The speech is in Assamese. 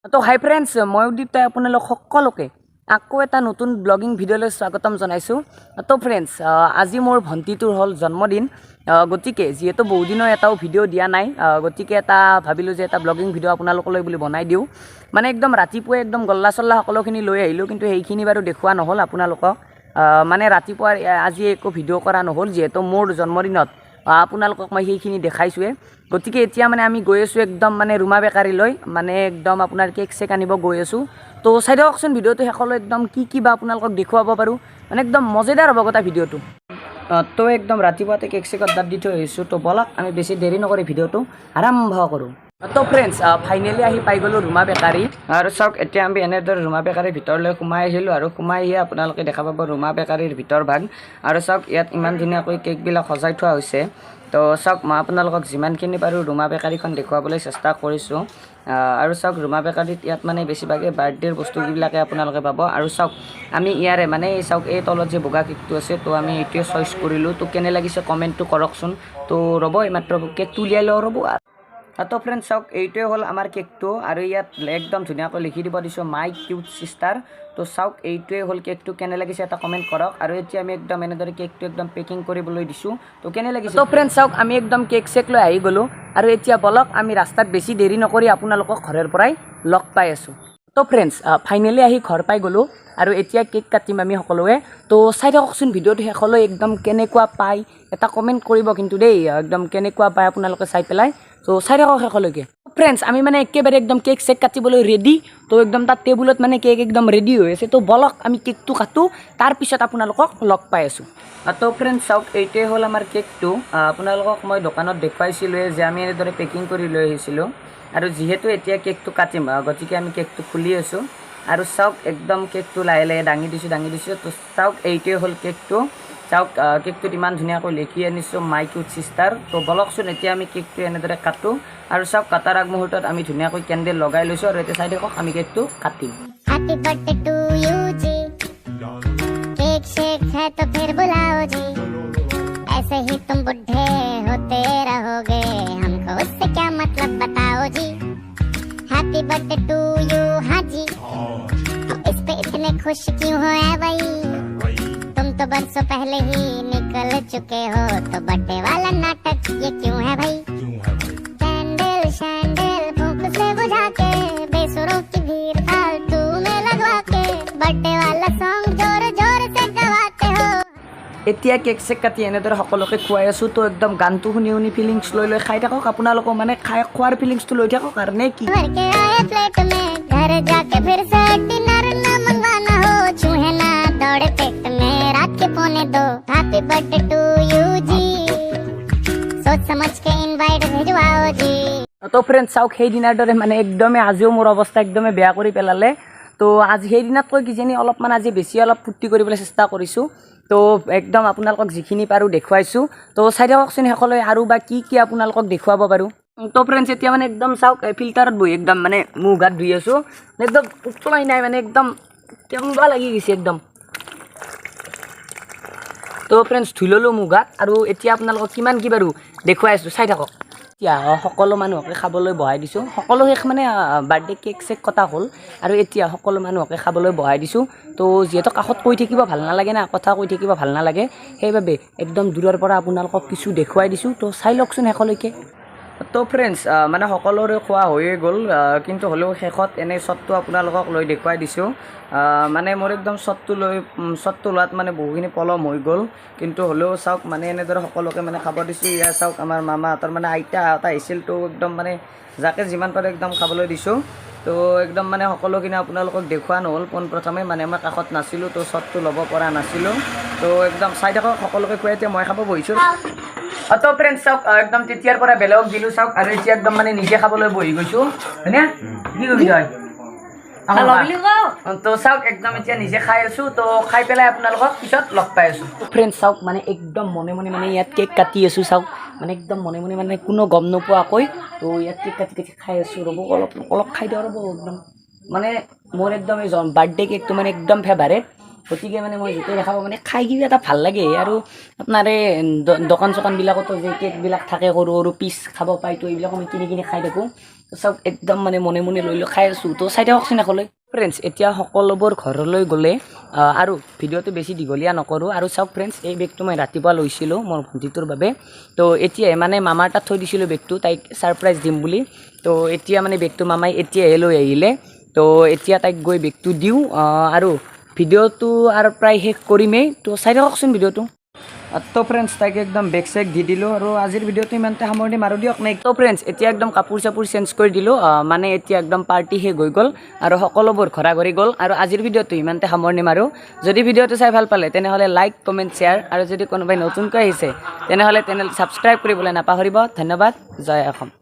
তো হাই ফ্ৰেণ্ডছ, মই উদীপ্তই আপোনালোক সকলোকে আকৌ এটা নতুন ব্লগিং ভিডিঅ'লৈ স্বাগতম জনাইছোঁ। তো ফ্ৰেণ্ডছ, আজি মোৰ ভণ্টিটোৰ হ'ল জন্মদিন। গতিকে যিহেতু বহুদিনৰ এটাও ভিডিঅ' দিয়া নাই, গতিকে এটা ভাবিলোঁ যে এটা ব্লগিং ভিডিঅ' আপোনালোকলৈ বুলি বনাই দিওঁ। মানে একদম ৰাতিপুৱাই একদম গল্লা চল্লা সকলোখিনি লৈ আহিলোঁ, কিন্তু সেইখিনি বাৰু দেখুওৱা নহ'ল আপোনালোকক। মানে ৰাতিপুৱা আজি একো ভিডিঅ' কৰা নহ'ল, যিহেতু মোৰ জন্মদিনত আপোনালোকক মই সেইখিনি দেখাইছোঁৱে। গতিকে এতিয়া মানে আমি গৈ আছোঁ একদম মানে ৰুমা বেকাৰীলৈ, মানে একদম আপোনাৰ কেক চেক আনিব গৈ আছোঁ। তো চাই থাককচোন ভিডিঅ'টো শেষলৈ, একদম কি কি বা আপোনালোকক দেখুৱাব পাৰোঁ। মানে একদম মজেদাৰ হ'ব গোটা ভিডিঅ'টো। তো একদম ৰাতিপুৱাতে কেক চেক অৰ্ডাৰ দি থৈ আহিছোঁ। তো ব'লক, আমি বেছি দেৰি নকৰি ভিডিঅ'টো আৰম্ভ কৰোঁ। তো ফ্ৰেণ্ডছ, ফাইনেলি আহি পাই গ'লোঁ ৰুমা বেকাৰী। আৰু চাওক, এতিয়া আমি এনেদৰে ৰুমা বেকাৰীৰ ভিতৰলৈ সোমাই আহিলোঁ আৰু সোমাই আহি আপোনালোকে দেখা পাব ৰুমা বেকাৰীৰ ভিতৰ ভাগ। আৰু চাওক, ইয়াত ইমান ধুনীয়াকৈ কেকবিলাক সজাই থোৱা হৈছে। তো চাওক, মই আপোনালোকক যিমানখিনি পাৰোঁ ৰুমা বেকাৰীখন দেখুৱাবলৈ চেষ্টা কৰিছোঁ। আৰু চাওক, ৰুমা বেকাৰীত ইয়াত মানে বেছিভাগে বাৰ্থডেৰ বস্তুবিলাকে আপোনালোকে পাব। আৰু চাওক, আমি ইয়াৰে মানে এই চাওক, এই তলত যে বগা কেকটো আছে, তো আমি এইটোৱে চইচ কৰিলোঁ। তো কেনে লাগিছে কমেণ্টটো কৰকচোন। তো ৰ'ব, এইমাত্ৰ কেকটো উলিয়াই লওঁ, ৰ'ব। তো ফ্ৰেণ্ড, চাওক, এইটোৱে হ'ল আমাৰ কেকটো আৰু ইয়াত একদম ধুনীয়াকৈ লিখি দিব দিছোঁ "মাই কিউট ছিষ্টাৰ"। তো চাওক, এইটোৱে হ'ল কেকটো। কেনে লাগিছে এটা কমেণ্ট কৰক। আৰু এতিয়া আমি একদম এনেদৰে কেকটো একদম পেকিং কৰিবলৈ দিছোঁ। তো কেনে লাগিছে? তো ফ্ৰেণ্ড, চাওক, আমি একদম কেক চেক লৈ আহি গ'লোঁ আৰু এতিয়া ব'লক, আমি ৰাস্তাত বেছি দেৰি নকৰি আপোনালোকক ঘৰৰ পৰাই লগ পাই আছোঁ। তো ফ্ৰেণ্ডছ, ফাইনেলি আহি ঘৰ পাই গ'লোঁ আৰু এতিয়া কেক কাটিম আমি সকলোৱে। তো চাই থাককচোন ভিডিঅ'টো শেষলৈ, একদম কেনেকুৱা পায় এটা কমেণ্ট কৰিব কিন্তু দেই, একদম কেনেকুৱা পায় আপোনালোকে চাই পেলাই। তো চাই থাকক শেষলৈকে। ফ্ৰেণ্ডছ, আমি মানে একেবাৰে একদম কেক চেক কাটিবলৈ ৰেডি। তো একদম তাত টেবুলত মানে কেক একদম ৰেডি হৈ আছে। তো ব'লক, আমি কেকটো কাটোঁ, তাৰপিছত আপোনালোকক লগ পাই আছোঁ। তো ফ্ৰেণ্ডছ, চাওক, এইটোৱে হ'ল আমাৰ কেকটো। আপোনালোকক মই দোকানত দেখুৱাইছিলোঁৱে যে আমি এনেদৰে পেকিং কৰি লৈ আহিছিলোঁ। আৰু যিহেতু এতিয়া কেকটো কাটিম, গতিকে আমি কেকটো খুলি আছোঁ। আৰু চাওক, একদম কেকটো লাহে লাহে দাঙি দিছোঁ, দাঙি দিছোঁ। তো চাওক, এইটোৱে হ'ল কেকটো। চাওক, কেকটোত ইমান ধুনীয়াকৈ লিখি আনিছোঁ "মাই কিউট ছিষ্টাৰ"। তো ব'লকচোন, এতিয়া আমি কেকটো এনেদৰে কাটোঁ। আৰু চাওক, কটাৰ আগমুহূৰ্তত আমি ধুনীয়াকৈ কেণ্ডেল লগাই লৈছোঁ আৰু এতিয়া চাই থাকক, আমি কেকটো কাটিম। Happy birthday to you ji, cake shake है तो फिर बुलाओ जी। ऐसे ही तुम बुढ़े होते रहोगे, हमको उससे क्या मतलब, बताओ जी। Happy birthday to you हाँ जी, इस पे इतने खुश क्यों हो ऐ भाई? तुम तो बरसों पहले ही निकल चुके हो, तो बर्थडे वाला नाटक ये क्यों है भाई? कैंडल शैंडल फूंक से बुझा के, बेसुरों की भीड़ फालतू में लगवा के, बर्थडे वाला सॉन्ग जोर जोर से गवाते हो। এতিয়া কেক চেক কাটি এনেদৰে সকলোকে খুৱাই আছোঁ। তো একদম গানটো শুনি শুনি ফিলিংছ লৈ লৈ খাই থাকক। আপোনালোকেও মানে খাই খোৱাৰ ফিলিংছটো লৈ থাকক আৰু নে কি? भर के आए प्लेट में, घर जाके फिर से डिनर न मंगवाना हो। चूहे ना दौड़े पेट में रात के 1:45। Happy birthday to you जी, सोच समझ के इनवाइट भिजवाओ जी। তো ফ্ৰেণ্ড, চাওক, সেইদিনাৰ দৰে মানে একদমেই আজিও মোৰ অৱস্থা একদমেই বেয়া কৰি পেলালে। তো আজি সেইদিনাতকৈ কিজানি অলপমান আজি বেছি অলপ ফূৰ্তি কৰিবলৈ চেষ্টা কৰিছোঁ। তো একদম আপোনালোকক যিখিনি পাৰোঁ দেখুৱাইছোঁ। তো চাই থাককচোন শেষলৈ, আৰু বা কি কি আপোনালোকক দেখুৱাব পাৰোঁ। তো ফ্ৰেণ্ডছ, এতিয়া মানে একদম চাওক, এই ফিল্টাৰত বহি একদম মানে মুখ হাত ধুই আছোঁ। একদম উতলাই নাই, মানে একদম কেনেকুৱা লাগি গৈছে একদম। তো ফ্ৰেণ্ডছ, ধুই ল'লোঁ মুখ হাত আৰু এতিয়া আপোনালোকক কিমান কি বাৰু দেখুৱাই আছোঁ, চাই থাকক। এতিয়া সকলো মানুহকে খাবলৈ বহাই দিছোঁ। সকলো শেষ, মানে বাৰ্থডে কেক চেক কটা হ'ল আৰু এতিয়া সকলো মানুহকে খাবলৈ বহাই দিছোঁ। তো যিহেতু কাষত কৈ থাকিব ভাল নালাগে না, কথা কৈ থাকিব ভাল নালাগে, সেইবাবে একদম দূৰৰ পৰা আপোনালোকক কিছু দেখুৱাই দিছোঁ। তো চাই লওকচোন শেষলৈকে। তো ফ্ৰেণ্ডছ, মানে সকলোৰে খোৱা হৈয়ে গ'ল, কিন্তু হ'লেও শেষত এনেই শ্বটটো আপোনালোকক লৈ দেখুৱাই দিছোঁ। মানে মোৰ একদম শ্বটটো লোৱাত মানে বহুখিনি পলম হৈ গ'ল, কিন্তু হ'লেও চাওক, মানে এনেদৰে সকলোকে মানে খাব দিছোঁ। ইয়াৰ চাওক, আমাৰ মামাহঁতৰ মানে আইতাহঁত আহিছিল। তো একদম মানে যাকে যিমান পাৰে একদম খাবলৈ দিছোঁ। তো একদম মানে সকলোখিনি আপোনালোকক দেখুওৱা নহ'ল পোনপ্ৰথমে, মানে মই কাষত নাছিলোঁ, তো শ্বটটো ল'ব পৰা নাছিলোঁ। তো একদম চাই থাকক, সকলোকে খুৱাই এতিয়া মই খাব বহিছোঁ। তো ফ্ৰেণ্ডছ, চাওক, একদম তেতিয়াৰ পৰা বেলেগক দিলোঁ, চাওক, আৰু এতিয়া একদম মানে নিজে খাবলৈ বহি গৈছোঁ, হয়নে? কি কবি তই? তো চাওক, একদম এতিয়া নিজে খাই আছোঁ। তো খাই পেলাই আপোনালোকক পিছত লগ পাই আছোঁ। ফ্ৰেণ্ডছ, চাওক, মানে একদম মনে মনে মানে ইয়াত কেক কাটি আছোঁ। চাওক, মানে একদম মনে মনে, মানে কোনো গম নোপোৱাকৈ। তো ইয়াত কেক কাটি কাটি খাই আছোঁ। ৰ'ব, অলপ অলপ খাই দিওঁ, ৰ'ব। একদম মানে মোৰ একদম এই বাৰ্থডে কেকটো মানে একদম ফেভাৰেট। গতিকে মানে মই যেতিয়া দেখাব মানে খাই কিবা এটা ভাল লাগে। আৰু আপোনাৰ এই দোকান চোকানবিলাকতো যে কেকবিলাক থাকে, সৰু সৰু পিচ খাব পায়, তো এইবিলাকো মই কিনি কিনি খাই থাকোঁ। তো চাওক, একদম মানে মনে মনে লৈ লৈ খাই আছোঁ। তো চাই থাককচোন শেষলৈ। ফ্ৰেণ্ডছ, এতিয়া সকলোবোৰ ঘৰলৈ গ'লে আৰু ভিডিঅ'টো বেছি দীঘলীয়া নকৰোঁ। আৰু চাওক ফ্ৰেণ্ডছ, এই বেগটো মই ৰাতিপুৱা লৈছিলোঁ মোৰ ভণ্টিটোৰ বাবে। তো এতিয়াহে মানে মামাৰ তাত থৈ দিছিলোঁ বেগটো, তাইক ছাৰপ্ৰাইজ দিম বুলি। তো এতিয়া মানে বেগটো মামাই এতিয়াহে লৈ আহিলে। তো এতিয়া তাইক গৈ বেগটো দিওঁ আৰু ভিডিঅ'টো আৰু প্ৰায় শেষ কৰিমেই। তো চাই থাককচোন ভিডিঅ'টো। তো ফ্ৰেণ্ডছ, তাইক একদম বেগ চেগ দি দিলোঁ আৰু আজিৰ ভিডিঅ'টো ইমানতে সামৰণি মাৰোঁ দিয়ক নে। তো ফ্ৰেণ্ডছ, এতিয়া একদম কাপোৰ চাপোৰ চেঞ্জ কৰি দিলোঁ। মানে এতিয়া একদম পাৰ্টি শেষ হৈ গ'ল আৰু সকলোবোৰ ঘৰা ঘৰি গ'ল আৰু আজিৰ ভিডিঅ'টো ইমানতে সামৰণি মাৰোঁ। যদি ভিডিঅ'টো চাই ভাল পালে, তেনেহ'লে লাইক, কমেণ্ট, শ্বেয়াৰ আৰু যদি কোনোবাই নতুনকৈ আহিছে, তেনেহ'লে চেনেল ছাবস্ক্ৰাইব কৰিবলৈ নাপাহৰিব। ধন্যবাদ। জয় অসম।